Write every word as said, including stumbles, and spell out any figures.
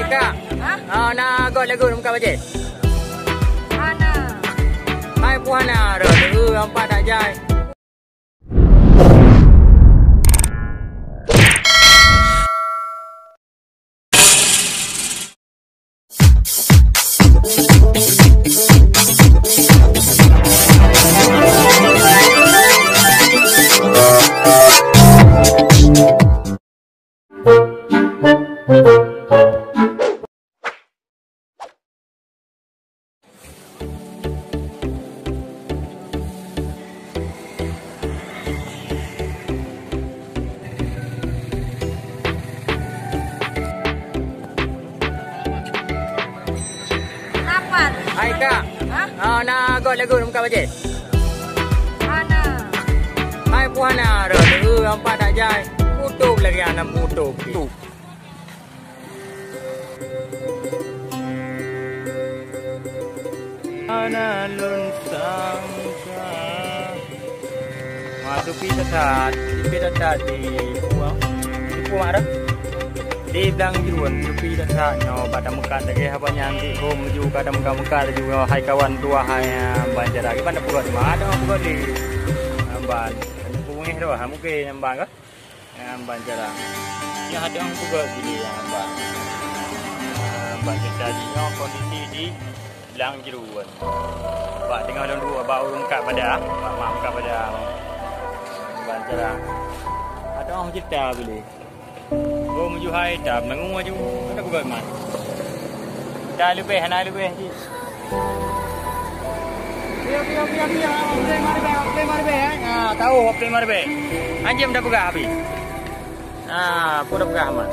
Kak. Hah? Ah, na göt lagu lam ka bajèe. Hana. Hai puhana, dah, dah, empat tak jai. Hai, Kak. Hah? Ah, na göt lagu lam ka bajèe. Hana. Hai puhana, dah, dah, empat tak jai. Kutôb lagi aneuk kutôb. Hana lôn sangka. Ma, supi that-that, supi that-that di puang. Di puang ada. Di Blang Juruen, supi that-that nyoe bak tameukat lagèe haba nyan di hom meunyoe ka tameukat-meukat laju nyoe hai kawan tuha hai, ah, ban cara. Kiban na peugöt ma, ada peugöt di. Ah, ban. Bungéh tu, ha, mungkin nyang ban ka. Nyang ban cara. Nyoe hati orang peugöt gini nyang ban. Ah, ban cerita di nyoe kondisi di Blang Juruen. Bak teungoh lôn duek bak ureueng kat pada, bak mak kat pada. Ban cara. Hati orang cerita bili. Oh, meunyoe hai tam, nangung aju. Ada peugöt man. Dah leubeh, hana leubeh cit. Piang, piang, piang, piang. Hopeng marbeh, hopeng marbeh, eh. Ah, tahu hopeng marbeh. Anjeum dah peugah habis. Ah, pun dah peugah aman.